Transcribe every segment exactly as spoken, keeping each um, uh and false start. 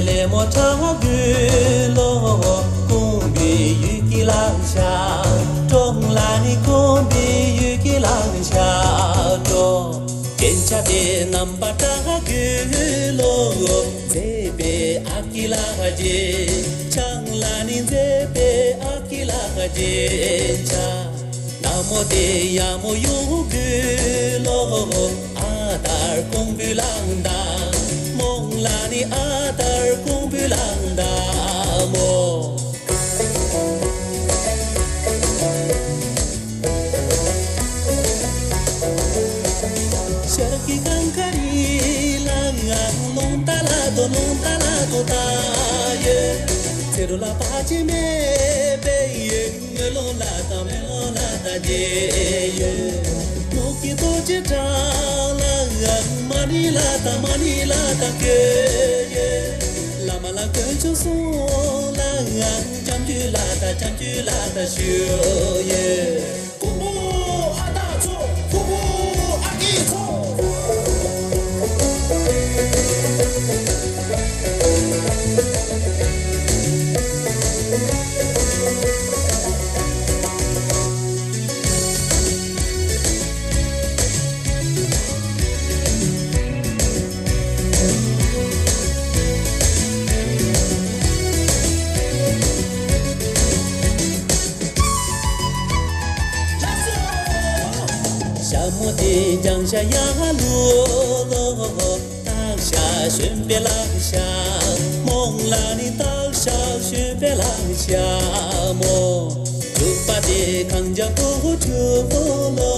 ལེ་མོ་ཁྲ་གུ་ལོ། ཀོང་པོའི་ཡུལ་གྱི་ལང་ཤ་ཀྲོང་ལ་ནི། ཀོང་པོའི་ཡུལ་གྱི་ལང་ཤ་ཀྲོང་། རྒྱན་ཆ་དེ་རྣམ་པ་ཁྲ་གུ་ལོ། མཛེས་པའི་ཨ་ཀི་ལ་རྗེ་ཆང་ལ་ནི། མཛེས་པའི་ཨ་ཀི་ལ་རྗེ་ཆང་། ན་མོ་དེ་ཡ་མོ་ཡོང་གུ་ལོ། ཨ་དར་ཀོང་པོའི་ལང་དང་མོང་ལ་ནི། ཨ་དར་ཀོང་པོའི་ལང་དང་མོ། ཤར་གྱི་གངས་དཀར་ལ་ཡང་ལུང་ཏ་ལ་དོ། ལུང་ཏ་ལ་དོ་ད་ཡོད། ཚེ་རོ་ལ་ཕ་ཆེ་མེ་པེ་ཡོད། མེ་ལོ་ལ་ད་མེ་ལོ་ལ་ད་རྗེ་ཡོད། ནུབ་ཀྱི་རྡོ་རྗེ་བྲག་ལ་ཡང་མ་ཎི་ལ་ད་མ་ཎི་ལ་ད་ཀེ་ཡོད། བླ་མ་ལ་དཀོན་མཆོག་གསུམ་ལ་ཡང་སྐྱབས་འཇུག་ལ་ད་སྐྱབས་འཇུག་ལ་ད་ཞུ་ཡོད། ཕུ་བོ་ཨ་སྟག་ཚོ། ཕུ་བོ་ཨ་སྐད་ཚོ། ཞྭ་མོ་དེ་ལྗང་ཞྭ་ཡ་ལུ་ལོ། སྟག་ཤར་བཞོན་པའི་ལང་ཤ་མོང་ལ་ནི། སྟག་ཤར་བཞོན་པའི་ལང་ཤ་མོ། ཕྱུ་པ་དེ་གངས་ལྗང་གུ་ཕྱུ་པོ་ལོ།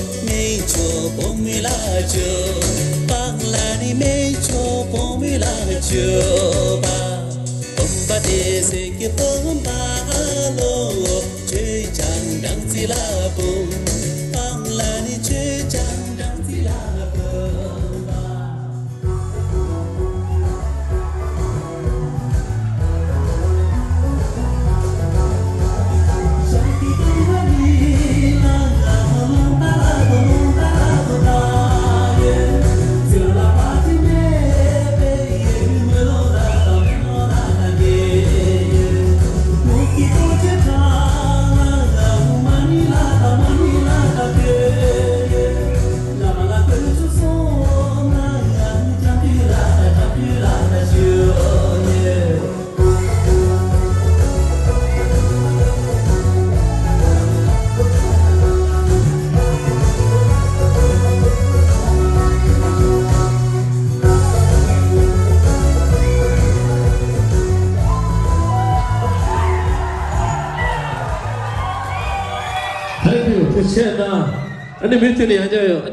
སྨན་ཆུ་བུ་མོའི་ལ་ཕྱུ་སྤང་ལ་ནི། སྨན་ཆུ་བུ་མོའི་ལ་ཕྱུ་པ། བུམ་པ་དེ་གསེར་གྱི་བུམ་པ་ལོ། ཆོས་ཀྱང་སྦྲང་རྩི་ལ་བུམ། སྤང་ལ་ནི། ཆོས་ཀྱང་སྦྲང་རྩི་ལ་བུམ། Thank you. ཐུགས་རྗེ་ཆེ་གནང་། ཨ་ནི་མུ་མཐུད་ནས་ཡང་བསྐྱར་ཡོང་།